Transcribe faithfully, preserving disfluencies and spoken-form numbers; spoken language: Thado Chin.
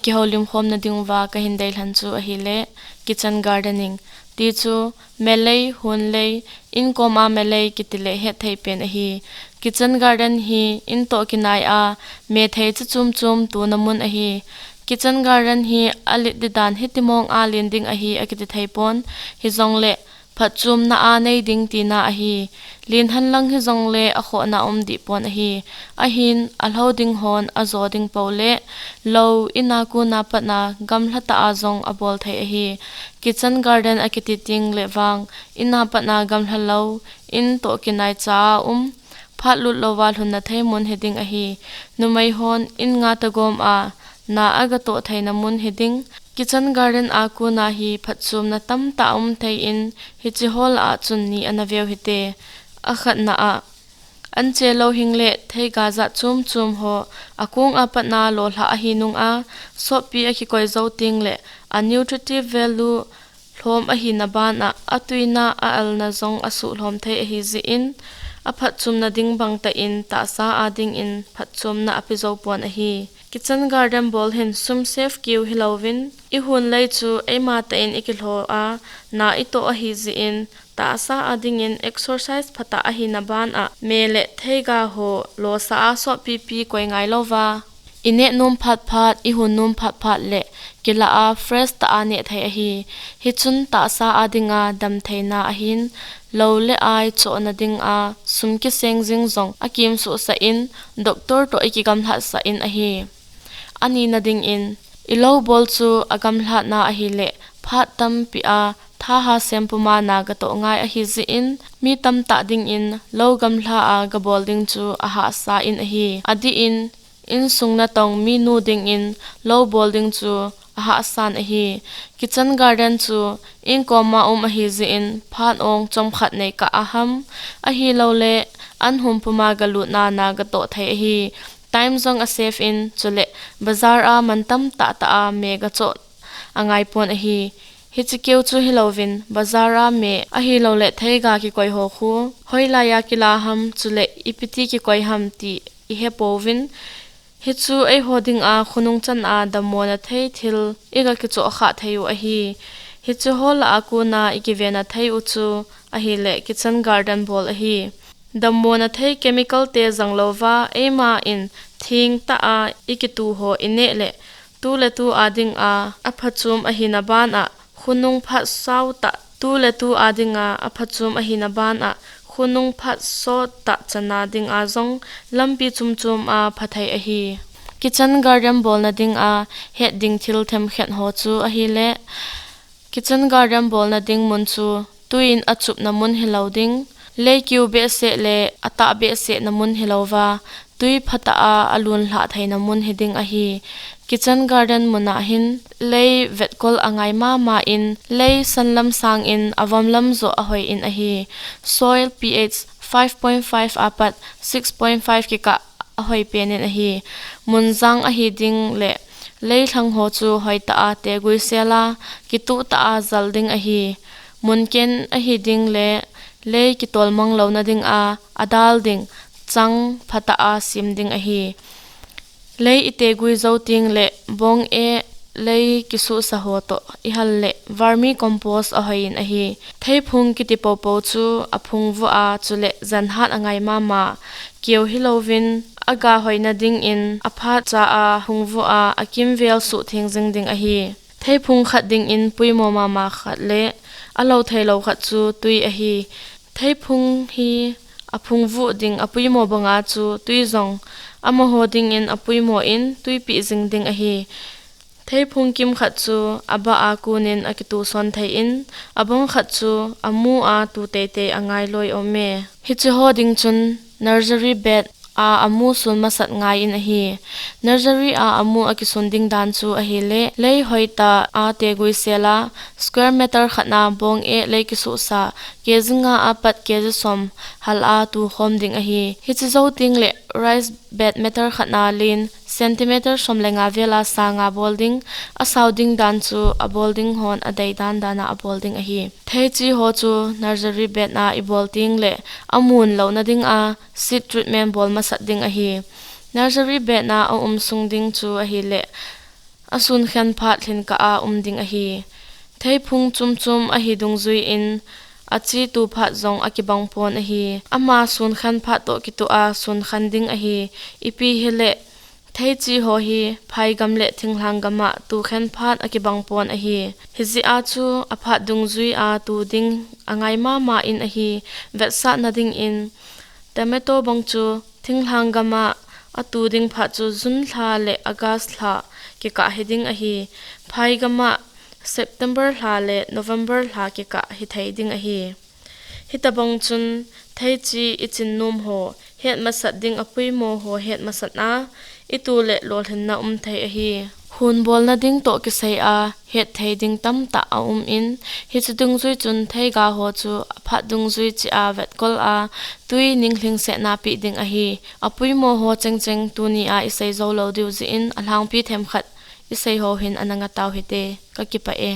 kihoulim khomna diuva kahin deilhen chu ahile kitchen gardening. Ti chu melei, hunlei, inkom a melei kiti le hetthei pen ahi. Kitchen garden hi intoh kinai a methei chu chum chum tuna mun ahi. Kitchen garden hi alet didan hitimong a len ding ahi akiti theipon. Hijongle phatchomna a nei ding tina ahi. Len henlang hijongle akhohna um dehpon ahi. Ahin alhou ding hon ajo ding pou le lou in a kon a pat a gamlha tah a jong abol thei ahi. Kitchen garden akiti tengle vang in a pat a gamlha lou, intoh kinai cha a um, phat lut louva lhunna thei mun hiding ahi. Numei hon in nga tagom a na agatoh theina mun hiding. Kitchen garden a kon a hi phatchomna tamtah um thei in hiche ho lah a chun ni ana veu hite. Akhatna a, anche louhing le theiga jat chum chum ho akong a pat a lolhah ahi nung a, sotpi akikoi jou tengle a nutritive value lhom ahina ban a, atuina a alna jong asuhlhom thei ahi jeh in, aphatchomna ding bangtah in tahsa a dingin phatchomna ape jou pon ahi. Kitchen garden bol hin sum save keu hilouvin, ihunlei chu eima tah in ikilho a, na itoh ahi jeh in, tahsa a dingin exercise phatah ahina ban a, me le theiga ho losah a sotpipi koi ngai louva, ineh nom phat phat, ihun nom phat phat le kilah a fresh tah a neh thei ahi. Hichun tahsa a dinga damtheina ahin, lou le ai chohna dinga sum kiseng jing jong akimsuhsah in, doctor toh ikigamlhatsah in ahi. Anina dingin, ilou bol chu agamlhatna ahile, phat tampi a thahat sem puma na gatoh ngai ahi jeh in, mi tamtah dingin lou gamlha a gabol ding chu ahahsa in ahi. Adeh in, insung natong minu dingin lou bol ding chu ahahsan ahi. Kitchen garden chu inkom a um ahi jeh in, phat ong chomkhat nei kah aham, ahiloule an hum puma galutna na gatoh thei ahi. Time jong asave in, chule bazar a mantam tahtah a me gachoh angaipon ahi. Hiche keu chu hilouvin, bazar a me ahiloule theiga kikoi ho khu hoilai a kila ham, chule ipiti kikoi ham ti ihepouvin, hichu eiho dinga khonung chan a dammona thei thil iga kichohkhah thei u ahi. Hiche ho lah a kona ikivenna thei u chu ahile kitchen garden bol ahi. Dammona thei chemical te jang louva, eima in thengtah a ikituho ineh le, tu le tu a dinga aphachom ahina ban a, khonung phat sao tah, tu le tu a dinga aphachom ahina ban a, khonung phat sot tah chana dinga jong lampi chomchom a phathei ahi. Kitchen garden bolna dinga het ding thil themkhat ho chu ahile, kitchen garden bolna ding mun chu twi in achupna mun hilou ding, lei kiu behseh le atah behsehna mun hilouva, twi phatah a alunlhah theina mun hiding ahi. Kitchen garden mun a hin lei vetkol angai mama in, lei sanlam sangin avomlam joh ahoi in ahi. Soil pH five point five apat six point five kikah ahoi pen in ahi. Mun jang ahi ding le lei lhang ho chu hoitah a teguisel a, kituhtah a jal ding ahi. Mun ken ahi ding le lei kitolmang louna dinga adal ding chang phatah a sem ding ahi. Lei itegui jou tengle bong eh lei kisuhsa ho toh ihal le vermicompost ahoi in ahi. Theiphung kiti poupou chu aphung vuh a, chule janhat angai mama, keu hilouvin aga hoina dingin aphat cha a phung vuh a, akimvel suhtheng jing ding ahi. Theiphung khat dingin puimo mama khat le alou theilou khat chu twi ahi. Theiphung hi aphung vuh ding apuimo banga chu twi jong amaho dingin apuimo in twipeh jing ding ahi. Theiphung kimkhat chu abah a konin akituson thei in, abang khat chu amu a tu teitei angailoi aume. Hiche ho ding chun nursery bed a amu sun masat ngai in ahi. Nursery a amu akisun ding dan chu ahile, lei hoitah a teguisel a, square meter khat na bong eh lei kisuhsa, kg nga apat kg som hal a tukhom ding ahi. Hiche jou tengle raised bed meter khat na len centimeter som le nga vel a sanga bol ding, asao ding dan chu abol ding hon adei dan dan a abol ding ahi. Theichi ho chu nursery bed a ibol tengle amun louna dinga seed treatment bol masat ding ahi. Nursery bed a aum sung ding chu ahile, Asunkhen phat lhinkah a um ding ahi. Theiphung chumchum ahi dungjuiyin achi tu phat jong akibang pon ahi. Ama sunkhen phat toh kitoh a sunkhen ding ahi. Ipi hileh, theichi ho hi phaigam le thinglhang gam'a tukhen phat akibang pon ahi. Hijeh a chu aphat dungjuia tu ding angai mama in ahi. Vetsahna dingin, tomato bang chu thinglhang gam'a atu ding phat chu June lha le August lha kikah hi ding ahi. Phaigam'a September lha le November lha kikah hi thei ding ahi. Hitabang chun theichi ichin nom ho het masat ding apuimo ho het masat a itu le lolhinna um thei ahi. Hunbolna ding toh kisai a het thei ding tamtah aum in, hiche dungjui chun theiga ho chu aphat dungjui cheh a vetkol a tui ninglhingsetna peh ding ahi. Apuimo ho chengcheng tunia isei jou lou diu jeh in alhangpi themkhat isei ho hin ana ngatau hite. Kakipah e.